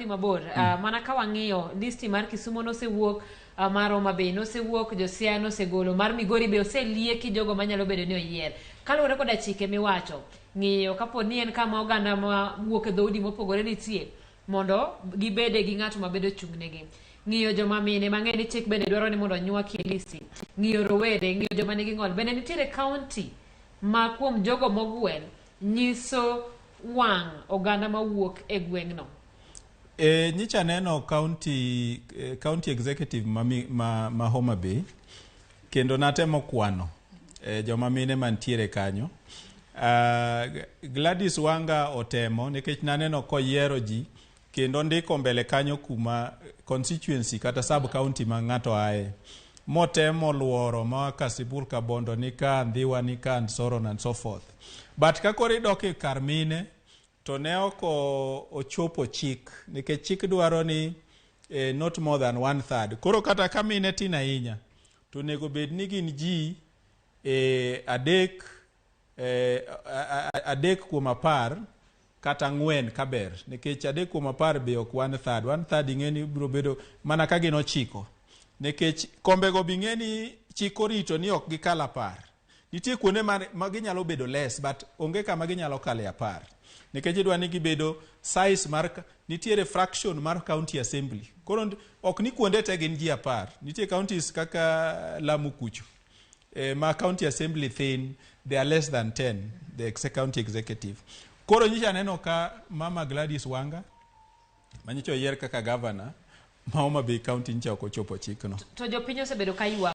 wadhi mabor, mana ka wang'iyo listi mar Kisumo nosewuok, mar Homa Bay nosewuok, jo Siaya nosegolo, mar Migori be oselieki jogo manyalo bedo ni oyier. Kaluwore koda chike miwacho, ng'iyo kapo ni en kama oganda ma wuok e dhoudi mopogore nitie, mondo gibede gi ng'at ma bedo chung'negi. Ng'iyo joma mine mang'e ni chik bende dwaro ni mondo onywaki e listi. Ng'iyo rowere, ng'iyo joma nigi ng'ol. Bende nitiere kaunti ma kuom jogo mogwel nyiso wang' oganda mawuok e gweng'no. E, nyicha neno county executive ma Homa Bay kendo natemo kwano joma mine mantiere kanyo. Gladys Wanga otemo nikech naneno koyiero ji kendo ndiko mbele kanyo kuma constituency kata sub county ma ng'ato aye motemo luoro ma Kasipul Kabondo ni ka, Ndhiwa ni ka, and so on and so forth. But ka koro idok e kar mine to ne ok ochopo chik nikech chik dwaro ni not more than one third. Koro kata ka mine tin ahinya to onego bed ni gin ji 3 kuom 10 kata 4 kaber, nikech 3 kuom 10 be ok one third. One third ing'e ni biro bedo mana ka gin 9, nikech kombego be ing'e ni chik orito ni ok gikal 10. Nitie kuonde ma ginyalo bedo less, but onge kama ginyalo kale 10, nikech idwa ni gibedo size mar nitiere fraction mar county assembly. Koro ok ni kuonde te gin ji 10. Nitie counties kaka Lamu kucho ma county assembly thin, they are less than 10, the county executive. Koro nyicha neno ka mama Gladys Wanga manyicha oyier kaka governor ma Homa Bay County nyicha ok ochopo chikno. To jopiny osebedo ka ywak.